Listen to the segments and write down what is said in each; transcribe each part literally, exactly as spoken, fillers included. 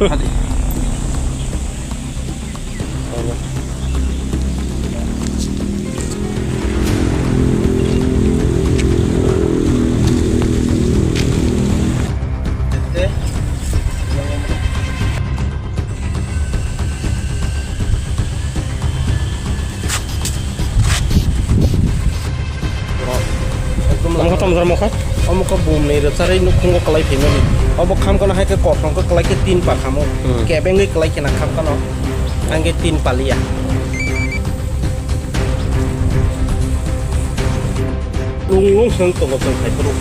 Omo khe tomjak omo khe? Omo khe bumni rwcharwi nukhungo kwlai phaimani. Obo khamkano hai khe kothon khe kwlai khe tin pa khamo. Hmm. Kebengwi kwlai khena khamkano. Ang khe tin paliya. Lung lung seng tongo chwng khai phuru.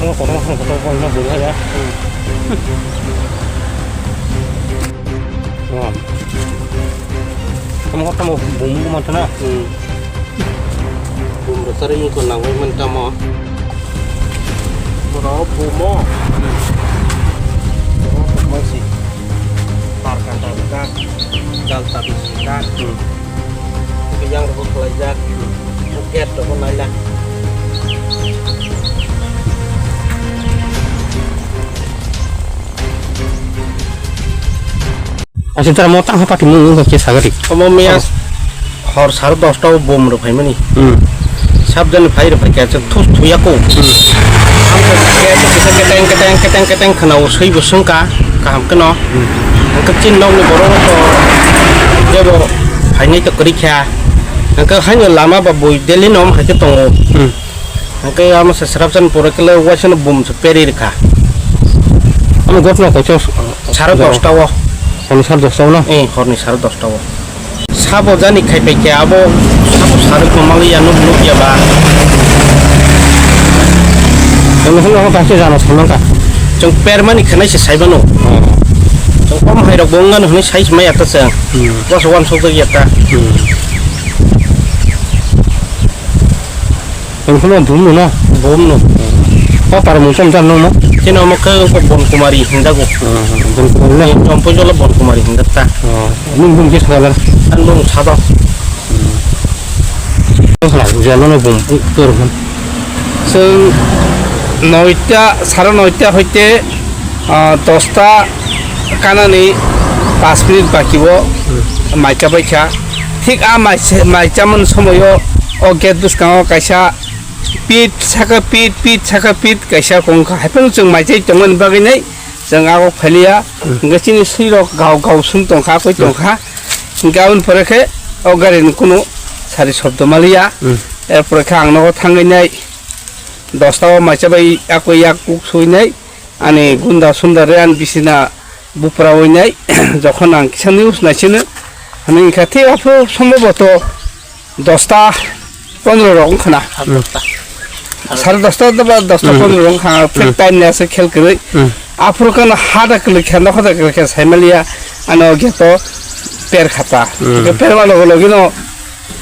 Ama kotor kotor kotor kotor bwrwi ya. Wah. Tamo tamo bumbu mantana. Hmm. Bumbu sari ko nangoi mantamo. Boro bumo. Boro bumo si. Tar kanta ka. Gal tabi ka. Hmm. Yang rok khlaijak. Gate rok naila. Asin tara mo tang hapa timu nung ke sagari. Omo miya hor sar dosta o bom rok phaimani. Hmm. Sabjani phai rok phaikha, thus thuya ko. Hmm. Ang khe kisa keteng, keteng, keteng, keteng khna o swi bo swngkha, kaham kheno. Hmm. Ang khe chin nokni borok rok to jebo phainai to kwrwi kha. Ang khe haino lama ba bui Delhi no hai khe tongo. Hmm. Ang khe ama se srapjani pore kele waisa no bum se peri rikha. Ano gotno kaiso sare dosta o. Honi sare dosta o no? Eh, horni sare dosta o. Sabo jani khai pai khe abo sabo sarwi tongmali ya nuk nuk ya ba. Ang hwnwi hwnwi kaisa jana sanang kha. Chwng permani khwnai se saibano. Oh. Chwng om hai rok bo wngmano hwnwi sai se maya ta chwng. Hmm. Boso wansuk jak ya ta. Hmm. Ang hwnwi bumno na? Bumno. Oh, para mung cham cham nang no? Chini omo khe wngkha Bon Kumari hwnjago. Hmm, Bon Kumari na? Chompuijolo Bon Kumari hwnjak ta. Oh. Nwng bum khe sala? Ang nwng sado. Sala, jalo no bum, tur bum. Chwng noita, sare noita hoite, ah, dosta kanani pas minute baki o mai chabai kha. Thik a mai, mai chamani somoio o gate bwskango kaisa pit saka pit, pit saka pit kaisa kongkha. Haiphano chwng mai chai tongmani bagwi nai. Chwng ago phailiya, hmm, hwnkhe chini swirok gao gao swng tongkha, koi, hmm, tongkha. Hwnkhe aboni pore khe o gari ni kunu sari shobdo maliya. Hmm. Erpore khe ang nogo thangwi nai dosta o maisa bai yakwi yak kuk sui nai. Ani gunda sunda re ani bisina bupra oi nai. Jokhon ang kisa news naisino, hwnwi kha thik aphuru sombhoboto dosta pondro rok wngkha na. Hmm. Sare dosta ba dosta, hmm, pondro rok wngkha, hmm, fake time ni aswk khel kwrwi. Hmm. Aphuru khe no hada kwlwi khe, nokha da kwlwi khe saimaliya, ano gate o per khata. Hmm. Hwnkhe perma logo logi no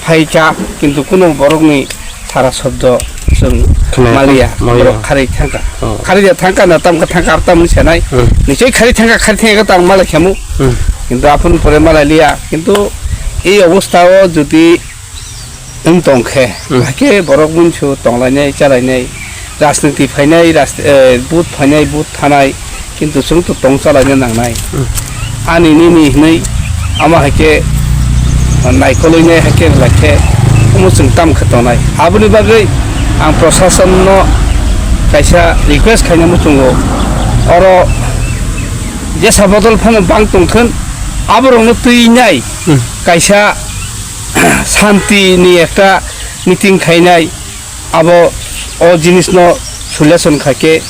phaikha, kintu kuno borokni sara shobdo chwng khna-, maliya, maliya. Borok kharwi thangkha. Oh. Kharwi ya thangkha na, tamkha thangkha, abo tamni sanai. Hmm. Nichoi kharwi thangkha, kharwi thangkha tang malai khamu. Hmm. Kintu aphuru pore malai liya. Kintu ei obostha o jodi wng tong khe, hmm, hakhe borok bunsu tonglainai, chalainai, rajniti phainai, ras-, eh, vote phainai, vote thanai, kintu chwng to tong chalaina nangnai. Hmm. Ani nini hinwi ama hakhe naikolwi nai hakhe rwlai khe omo chwng tam khe tongnai. Aboni bagwi ang prosason no kaisa request khaina muchungo, oro jesa bodol phano bang tongthun, aborokno twi nai, hmm, kaisa shanti ni ekta meeting khainai, abo o jinis no solution kha khe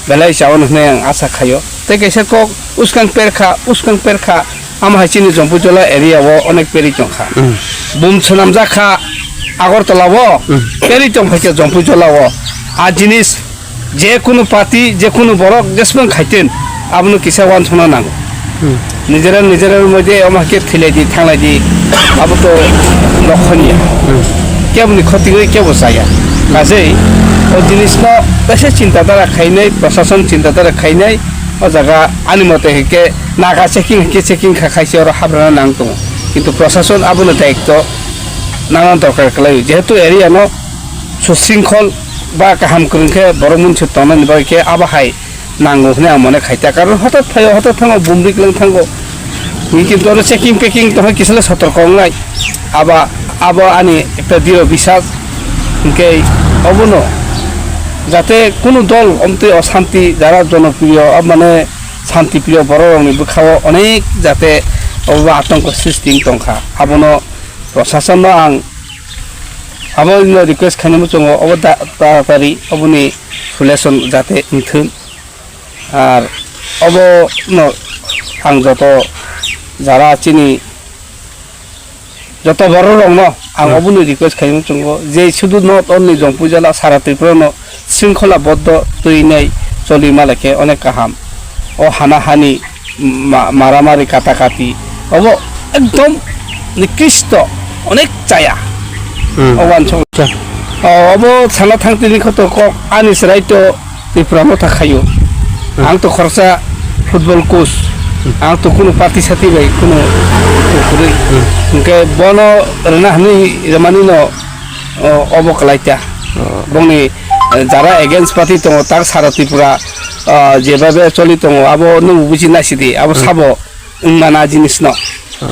belai chao hwnwi ang acha khaio. Tei kaisa kok uskang perkha, uskang perkha, ama hai chini Jompuijola area o onek peri tongkha. Hmm. Bum swnamjak kha Agartala o, hmm, peri tongphai khe Jompuijola o. A jinis je kunu party, je kunu borok jeswng khaitun, abono kisa wansukna nango. Hmm. Nijera nijera moddhe omo khe thilai di, thanglai di, abo to nokhorniya. Hmm. Keboni khoti gwi kebo chaya. Kajei o jinis no kaisa chinta dhara khainai, prosason chinta dhara khainai, o jaga ani mote khe naga checking khe checking kha khaise oro habrana nang tongo. Kintu prosason abono daitto nana dorkar kwlaio. Jehetu area no susringkhol ba kaham kwrwng khe borok mungsa tongnani bagwi khe abo hai nango hwnwi ang mone khaita. Karon hothat phaio, hothat thango, bumrwi kwlwng thango. Ni kintu oro checking packing tongkha, kisa le sotorko wngnai. Aba, abo ani ekta diro bisas. Hinkhe obono jate kunu dol omtwi osanti, jara jonopriyo, mane santipriyo bororokni bwkhao onek jate obo atongko sristi wng tongkha. Abono prosasonno ang abo no request khainai muchungo, obo da-, taratari oboni solution jate wngthung. Ar obo no ang joto jara chini joto borok rokno ang Hmm. oboni request khainai muchungo, je sudu not only Jongpui jala, sara Tripura no sringkhola boddo twi nai choli malai khe onek kaham. O hana hani ma-, maramari kata kati obo ekdom nikristo, onek chaya. Hmm. O wansok. Cha. O, obo sana thang tini kho to kok ani chwrai to Tripura motha khaio. Hmm. Ang to khoroksa football coach. Hmm. Ang to kunu party sati bai kunu kwrwi. Hmm. Hinkhe bono rwna hwnwi rwmani no, o, obo kwlai ta. Oh. Bongni, eh, jara against party tongo, tak sara Tripura, ah, jebabe choli tongo, abo nwng buji naisidi, abo Hmm. sabo wngmana jinisno. Ah.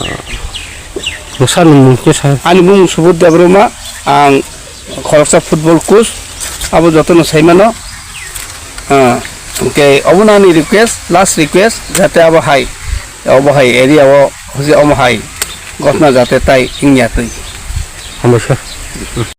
Bwsani mung khe sa? Ani mung Subodh Debbarma, ang khoroksa football coach, abo jotono saimano. Ah, hinkhe obono ani request, last request, jate abo hai, obo hai area o, hwje omo hai gotna jate tai wngya twi. Hambai sir.